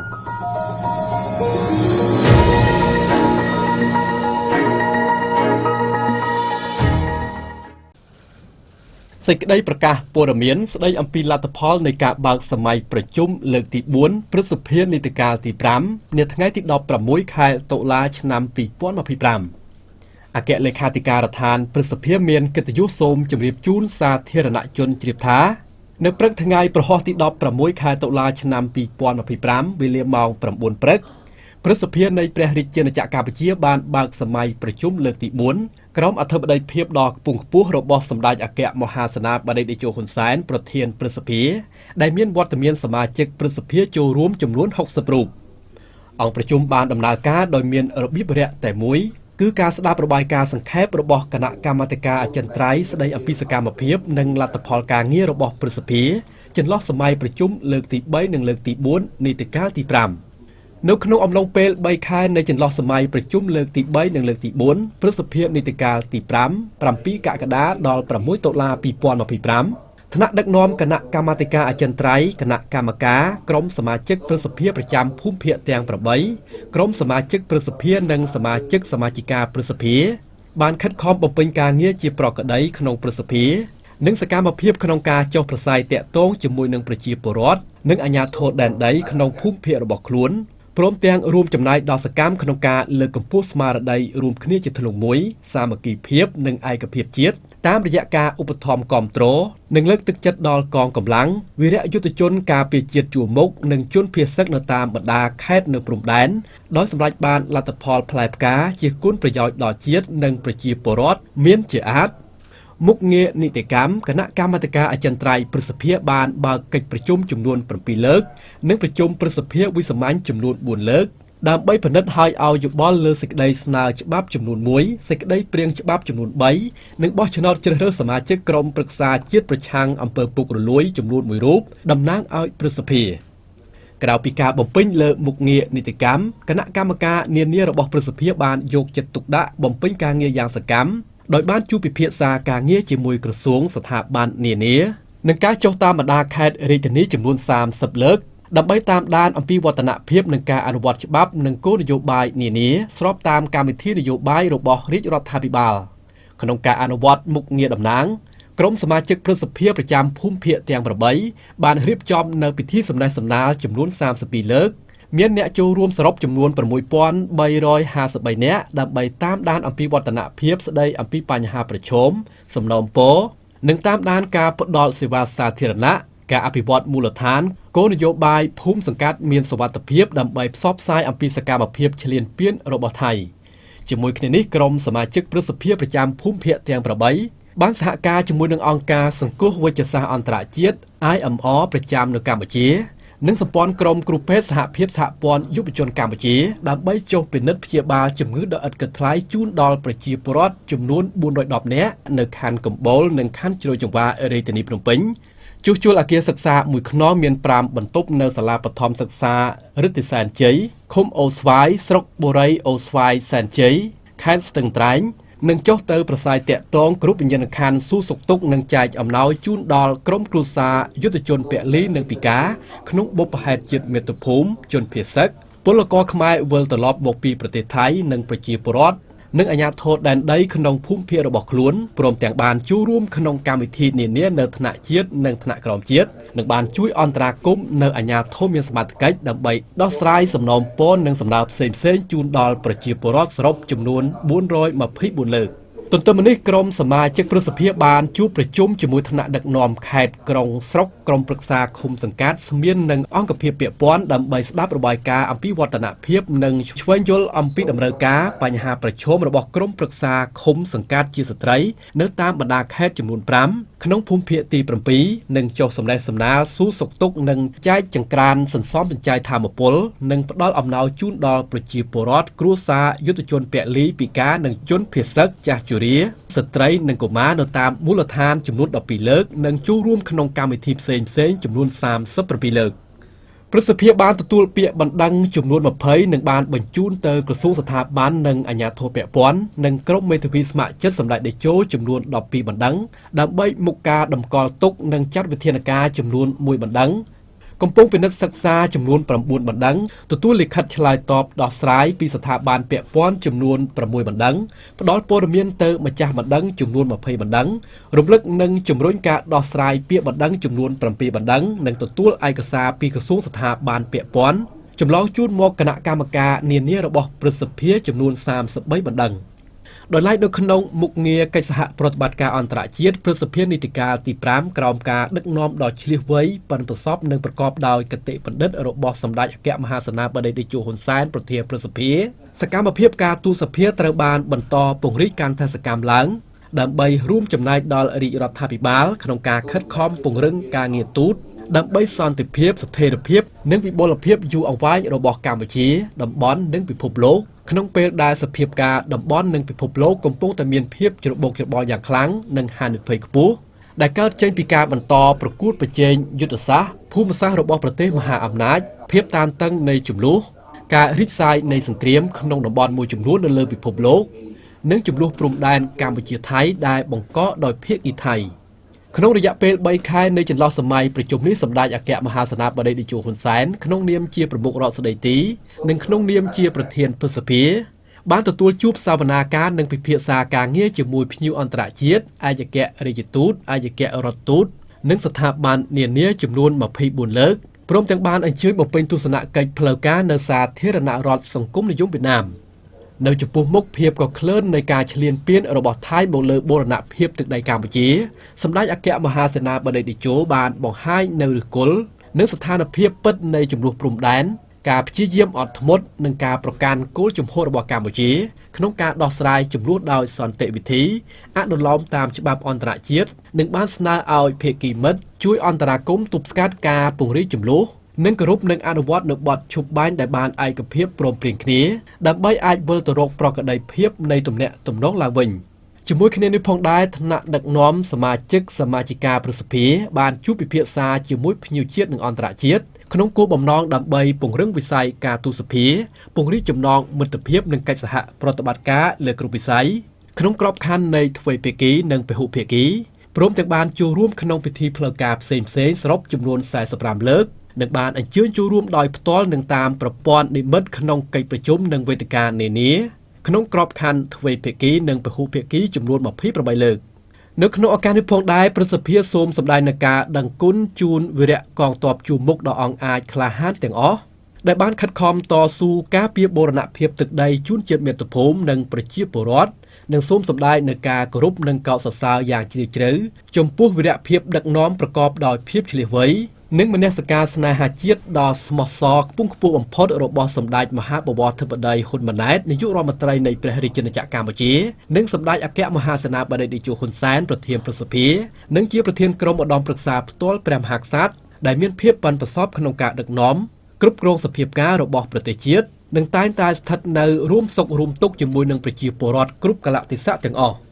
សេចក្តីប្រកាសព័ត៌មានស្តីអំពីលទ្ធផលនៃការបើកសម័យប្រជុំលើកទី4ព្រឹទ្ធសភានីតិកាលទី5នាថ្ងៃទី16ខែតុលាឆ្នាំ2025អគ្គលេខាធិការដ្ឋានព្រឹទ្ធសភាមានកិត្តិយសសូមជម្រាបជូនសាធារណជនជ្រាបថានៅព្រឹកថ្ងៃព្រហស្បតិ៍ទី16ខែតុលាឆ្នាំ2025វេលាម៉ោង9ព្រឹកព្រឹទ្ធសភានៃព្រះរាជាណាចក្រកម្ពុជាបានបើកសម័យប្រជុំលើកទី4ក្រោមអធិបតីភាពដ៏ខ្ពង់ខ្ពស់របស់សម្ដេចអគ្គមហាសេនាបតីតេជោហ៊ុនសែនប្រធានព្រឹទ្ធសភាដែលមានវត្តមានសមាជិកព្រឹទ្ធសភាចូលរួមចំនួន60រូបអង្គប្រជុំបានដំណើរការដោយមានរបៀបរយៈតែមួយគឺការស្ដាប់របាយការណ៍សង្ខេបរបស់គណៈកម្មាធិការអចិន្ត្រៃយ៍ស្ដីអំពីសកម្មភាពនិងលទ្ធផលការងាររបស់ព្រឹទ្ធសភាចន្លោះសម័យប្រជុំលើកទី3និងលើកទី4នីតិកាលទី5នៅក្នុងអំឡុងពេល3ខែនៃចន្លោះសម័យប្រជុំលើកទី3និងលើកទី4ព្រឹទ្ធសភានីតិកាលទី5 7កក្កដាដល់6តុលា2025ថ្នាក់ដឹកនាំគណៈកម្មាធិការអចិន្ត្រៃយ៍គណៈកម្មការក្រុមសមាជិកព្រឹទ្ធសភាប្រចាំភូមិភាគទាំង8ក្រុមសមាជិកព្រឹទ្ធសភានិងសមាជិកសមាជិកាព្រឹទ្ធសភាបានខិតខំបំពេញការងារជាប្រក្រតីក្នុងព្រឹទ្ធសភានិងសកម្មភាពក្នុងការចុះប្រស័យតាក់ទងជាមួយនឹងប្រជាពលរដ្ឋនិងអាជ្ញាធរដែនដីក្នុងភូមិភាគរបស់ខ្លួនព្រមទាំងរួមចំណែកដល់សកម្មក្នុងការលើកកម្ពស់ស្មារតីរួមគ្នាជាធ្លុងមួយសាមគ្គីភាពនិងឯកភាពជាតិតាមរយៈការឧបត្ថម្ភគាំទ្រនិងលើកទឹកចិត្តដល់កងកម្លាំងវីរៈយុទ្ធជនការពារជាតិជួរមុខនិងជនភៀសសឹកនៅតាមបណ្ដាខេត្តនៅព្រំដែនដោយសម្រេចបានលទ្ធផលផ្លែផ្កាជាគុណប្រយោជន៍ដល់ជាតិនិងប្រជាពលរដ្ឋមានជាអាទិ៍មុខងារនីតិកម្មគណៈកម្មាធិការអចិន្ត្រៃយ៍ព្រឹទ្ធសភាបានបើកកិច្ចប្រជុំចំនួន7លើកនិងប្រជុំព្រឹទ្ធសភាវិសាមញ្ញចំនួន4លើកដើម្បីពិនិត្យហើយឲ្យយោបល់លើសេចក្តីស្នើច្បាប់ចំនួន1សេចក្តីព្រាងច្បាប់ចំនួន3និងបោះឆ្នោតជ្រើសរើសសមាជិកក្រុមប្រឹក្សាជាតិប្រឆាំងអំពើពុករលួយចំនួន1រូបតំណាងឲ្យព្រឹទ្ធសភាក្រៅពីការបំពេញលើមុខងារនីតិកម្មគណៈកម្មការនានារបស់ព្រឹទ្ធសភាបានយកចិត្តទុកដាក់បំពេញការងារយ៉ាងសកម្មដោយបានជួបពិភាក្សាការងារជាមួយក្រសួងស្ថាប័ននានានិងការចុះតាមបណ្ដាខេត្តរាជធានីចំនួន30លើកដើម្បីតាមដានអំពីវឌ្ឍនភាពនិងការអនុវត្តច្បាប់និងគោលនយោបាយនានាស្របតាមកម្មវិធីនយោបាយរបស់រាជរដ្ឋាភិបាលក្នុងការអនុវត្តមុខងារតំណាងក្រុមសមាជិកព្រឹទ្ធសភាប្រចាំភូមិភាគទាំង8បានរៀបចំនៅពិធីសំណេះសំណាលចំនួន32លើកមានអ្នកចូលរួមសរុបចំនួន6353នាក់ដើម្បីតាមដានអំពីវឌ្ឍនភាពស្ដីអំពីបញ្ហាប្រឈមសំណូមពរនិងតាមដានការផ្ដល់សេវាសាធារណៈការអភិវឌ្ឍមូលដ្ឋានគោលនយោបាយភូមិសង្កាត់មានសុវត្ថិភាពដើម្បីផ្សព្វផ្សាយអំពីសកម្មភាពឈ្លានពានរបស់ថៃជាមួយគ្នានេះក្រុមសមាជិកព្រឹទ្ធសភាប្រចាំភូមិភាគទាំង8បានសហការជាមួយនឹងអង្គការសង្គ្រោះវេជ្ជសាស្ត្រអន្តរជាតិ IMR ប្រចាំនៅកម្ពុជានិងសម្ព័ន្ធក្រុមគ្រូពេទ្យសហភាពសហព័ន្ធយុវជនកម្ពុជាដើម្បីចុះពិនិត្យព្យាបាលជំងឺដ៏ឥតគិតថ្លៃជូនដល់ប្រជាពលរដ្ឋចំនួន410នាក់នៅខណ្ឌកំបូលនិងខណ្ឌជ្រោយចង្វារាជធានីភ្នំពេញជួសជុលអគារសិក្សាមួយខ្នងមាន5បន្ទប់នៅសាលាបឋមសិក្សារិទ្ធិសែនជ័យឃុំអូស្វាយស្រុកបុរីអូស្វាយសែនជ័យខេត្តស្ទឹងត្រែងនិងចុះទៅប្រស័យតាក់ទងគ្រប់វិញ្ញាណក្ខន្ធសួរសុខទុក្ខនិងចែកអំណោយជូនដល់ក្រុមគ្រួសារយុទ្ធជនពលីនិងពិការក្នុងបុព្វហេតុជាតិមាតុភូមិជនភៀសសឹកពលករខ្មែរវិលត្រឡប់មកពីប្រទេសថៃនិងប្រជាពលរដ្ឋនិងអាជ្ញាធរដែនដីក្នុងភូមិភាគរបស់ខ្លួនព្រមទាំងបានចូលរួមក្នុងកម្មវិធីនានានៅថ្នាក់ជាតិនិងថ្នាក់ក្រោមជាតិនិងបានជួយអន្តរាគមន៍នៅអាជ្ញាធរមានសមត្ថកិច្ចដើម្បីដោះស្រាយសំណូមពរនិងសំណើផ្សេងៗជូនដល់ប្រជាពលរដ្ឋសរុបចំនួន424លើកទន្ទឹមនេះក្រុមសមាជិកព្រឹទ្ធសភាបានជួបប្រជុំជាមួយថ្នាក់ដឹកនាំខេត្តក្រុងស្រុកក្រុមប្រឹក្សាឃុំសង្កាត់ស្មាននិងអង្គភាពពាក់ព័ន្ធដើម្បីស្ដាប់របាយការណ៍អំពីវឌ្ឍនភាពនិងឆ្វេងយល់អំពីតម្រូវការបញ្ហាប្រឈមរបស់ក្រុមប្រឹក្សាឃុំសង្កាត់ជាស្ត្រីនៅតាមបណ្ដាខេត្តចំនួន5ក្នុងភូមិភាគទី7និងចុះសម្លេះសំណាលសួរសុខទុក្ខនិងចែកចង្ក្រានសន្សំសំចៃធម៌ពលនិងផ្ដល់អំណោយជូនដល់ប្រជាពលរដ្ឋគ្រួសារយុទ្ធជនពលីពិការនិងជនភៀសសឹកចាស់ជរាស្ត្រីនិងកុមារនៅតាមមូលដ្ឋានចំនួន12លើកនិងចូលរួមក្នុងកម្មវិធីផ្សេងៗចំនួន37លើកព្រឹទ្ធសភាបានទទួលពាក្យបណ្ដឹងចំនួន20និងបានបញ្ជូនទៅក្រសួងស្ថាប័ននិងអាជ្ញាធរពាក់ព័ន្ធនិងក្រុមមេធាវីស្ម័គ្រចិត្តសម្ដេចតេជោចំនួន12បណ្ដឹងដើម្បីមុខការតម្កល់ទុកនិងចាត់វិធានការចំនួន1បណ្ដឹង កំពុងពិនិត្យសិក្សាចំនួន9បណ្ដឹងទទួលលិខិតឆ្លើយតបដោះស្រាយពីស្ថាប័នពាក់ព័ន្ធចំនួន6បណ្ដឹងផ្ដល់ព័ត៌មានទៅម្ចាស់បណ្ដឹងចំនួន20បណ្ដឹងរំលឹកនិងជំរុញការដោះស្រាយពាក្យបណ្ដឹងចំនួន7បណ្ដឹងនិងទទួលឯកសារពីក្រសួងស្ថាប័នពាក់ព័ន្ធចម្លងជូនមកគណៈកម្មការនានារបស់ព្រឹទ្ធសភាចំនួន33បណ្ដឹងដោយឡែកនៅក្នុងមុខងារកិច្ចសហប្រតិបត្តិការអន្តរជាតិព្រឹទ្ធសភានីតិកាលទី5ក្រោមការដឹកនាំដ៏ឈ្លាសវៃប៉ិនប្រសប់និងប្រកបដោយគតិបណ្ឌិតរបស់សម្ដេចអគ្គមហាសេនាបតីតេជោហ៊ុនសែនប្រធានព្រឹទ្ធសភាសកម្មភាពការទូតសភាត្រូវបានបន្តពង្រីកកាន់តែសកម្មឡើងដើម្បីរួមចំណែកដល់រាជរដ្ឋាភិបាលក្នុងការខិតខំពង្រឹងការងារទូតដើម្បីសន្តិភាពស្ថិរភាពនិងវិបុលភាពយូរអង្វែងរបស់កម្ពុជាតំបន់និងពិភពលោកក្នុងពេលដែលសភាពការតំបន់និងពិភពលោកកំពុងតែមានភាពច្របូកច្របល់យ៉ាងខ្លាំងនិងហានិភ័យខ្ពស់ដែលកើតចេញពីការបន្តប្រកួតប្រជែងយុទ្ធសាស្ត្រភូមិសាស្ត្ររបស់ប្រទេសមហាអំណាចភាពតានតឹងនៃជម្លោះការរីកសាយនៃសង្គ្រាមក្នុងតំបន់មួយចំនួននៅលើពិភពលោកនិងជម្លោះព្រំដែនកម្ពុជាថៃដែលបង្កដោយភាគីថៃក្នុងរយៈពេល3ខែនៃចន្លោះសម័យប្រជុំនេះសម្ដេចអគ្គមហាសេនាបតីតេជោហ៊ុនសែនក្នុងនាមជាប្រមុខរដ្ឋស្ដីទីនិងក្នុងនាមជាប្រធានព្រឹទ្ធសភាបានទទួលជួបសវនាការនិងពិភាក្សាការងារជាមួយភ្ញៀវអន្តរជាតិឯកអគ្គរាជទូតឯកអគ្គរដ្ឋទូតនិងស្ថាប័ននានាចំនួន24លើកព្រមទាំងបានអញ្ជើញបំពេញទស្សនកិច្ចផ្លូវការនៅសាធារណរដ្ឋសង្គមនិយមវៀតណាមនៅចំពោះមុខភាពក៏ក្លឿននៃការឈ្លានពានរបស់ថៃមកលើបូរណភាពទឹកដីកម្ពុជាសម្ដេចអគ្គមហាសេនាបតីតេជោបានបង្ហាញនៅឫសគល់និងស្ថានភាពពិតនៃជម្លោះព្រំដែនការព្យាយាមអត់ធ្មត់និងការប្រកាន់គោលជំហររបស់កម្ពុជាក្នុងការដោះស្រាយជម្លោះដោយសន្តិវិធីអនុលោមតាមច្បាប់អន្តរជាតិនិងបានស្នើឲ្យភាគីមិត្តជួយអន្តរាគមន៍ទប់ស្កាត់ការពង្រីកជម្លោះនិងគោរពនិងអនុវត្តនៅបទឈប់បាញ់ដែលបានឯកភាពព្រមព្រៀងគ្នាដើម្បីអាចវិលទៅរកប្រក្រតីភាពនៃទំនាក់ទំនងឡើងវិញជាមួយគ្នានេះផងដែរថ្នាក់ដឹកនាំសមាជិកសមាជិកាប្រសិទ្ធិបានជួបពិភាក្សាជាមួយភ្ញៀវជាតិនិងអន្តរជាតិក្នុងគោលបំណងដើម្បីពង្រឹងវិស័យការទូតសភាពង្រីកចំណងមិត្តភាពនិងកិច្ចសហប្រតិបត្តិការលើគ្រប់វិស័យក្នុងក្របខ័ណ្ឌនៃទ្វេភាគីនិងពហុភាគីព្រមទាំងបានចូលរួមក្នុងពិធីផ្លូវការផ្សេងៗសរុបចំនួន45លើកនិងបានអញ្ជើញចូលរួមដោយផ្ទាល់និងតាមប្រព័ន្ធនិមិត្តក្នុងកិច្ចប្រជុំនិងវេទិកានានាក្នុងក្របខ័ណ្ឌទ្វេភាគីនិងពហុភាគីចំនួន28លើកនៅក្នុងឱកាសនេះផងដែរព្រឹទ្ធសភាសូមសម្ដែងនូវការដឹងគុណជូនវីរៈកងទ័ពជួរមុខដ៏អង់អាចក្លាហានទាំងអស់ដែលបានខិតខំតស៊ូការពារបូរណភាពទឹកដីជូនជាតិមាតុភូមិនិងប្រជាពលរដ្ឋនិងសូមសម្ដែងនូវការគោរពនិងកោតសរសើរយ៉ាងជ្រាលជ្រៅចំពោះវីរភាពដឹកនាំប្រកបដោយភាពឈ្លាសវៃនិងមនសិការស្នេហាជាតិដ៏ស្មោះសរខ្ពង់ខ្ពស់បំផុតរបស់សម្ដេចមហាបវរធិបតីហ៊ុនម៉ាណែតនាយករដ្ឋមន្ត្រីនៃព្រះរាជាណាចក្រកម្ពុជានិងសម្ដេចអគ្គមហាសេនាបតីតេជោហ៊ុនសែនប្រធានព្រឹទ្ធសភានិងជាប្រធានក្រុមឧត្តមប្រឹក្សាផ្ទាល់ព្រះមហាក្សត្រដែលមានភាពប៉ិនប្រសប់ក្នុងការដឹកនាំគ្រប់គ្រងសភាពការរបស់ប្រទេសជាតិនិងតែងតែស្ថិតនៅរួមសុខរួមទុក្ខជាមួយនឹងប្រជាពលរដ្ឋគ្រប់កាលៈទេសៈទាំងអស់។